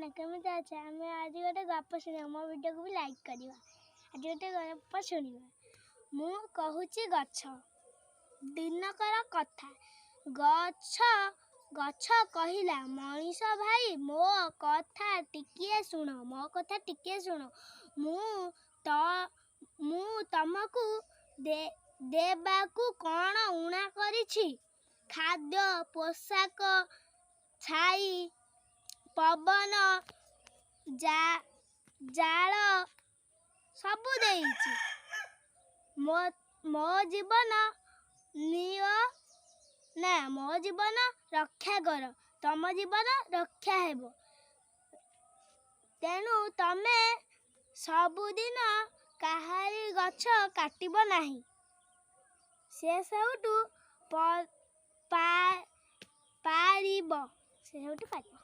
ସାଙ୍ଗମାନେ, କେମିତି ଅଛ? ଆମେ ଆଜି ଗୋଟେ ଗପ ଶୁଣିବା। ମୋ ଭିଡ଼ିଓକୁ ବି ଲାଇକ୍ କରିବା। ଆଜି ଗୋଟେ ଗପ ଶୁଣିବା। ମୁଁ କହୁଛି ଗଛ। ଦିନକର କଥା, ଗଛ ଗଛ କହିଲା, "ମଣିଷ ଭାଇ, ମୋ କଥା ଟିକିଏ ଶୁଣ, ମୋ କଥା ଟିକିଏ ଶୁଣ। ମୁଁ ତମକୁ ଦେବାକୁ କ'ଣ ଊଣା କରିଛି? ଖାଦ୍ୟ, ପୋଷାକ, ଛାଇ, ପବନ, ଜାଳ ସବୁ ଦେଇଛି। ମୋ ଜୀବନ ନିଅ ନା, ମୋ ଜୀବନ ରକ୍ଷା କର, ତମ ଜୀବନ ରକ୍ଷା ହେବ। ତେଣୁ ତମେ ସବୁଦିନ କାହାରି ଗଛ କାଟିବ ନାହିଁ।" ସେ ସେଇଠୁ ପାରିବ, ସେ ସେଇଠୁ ପାରିବ।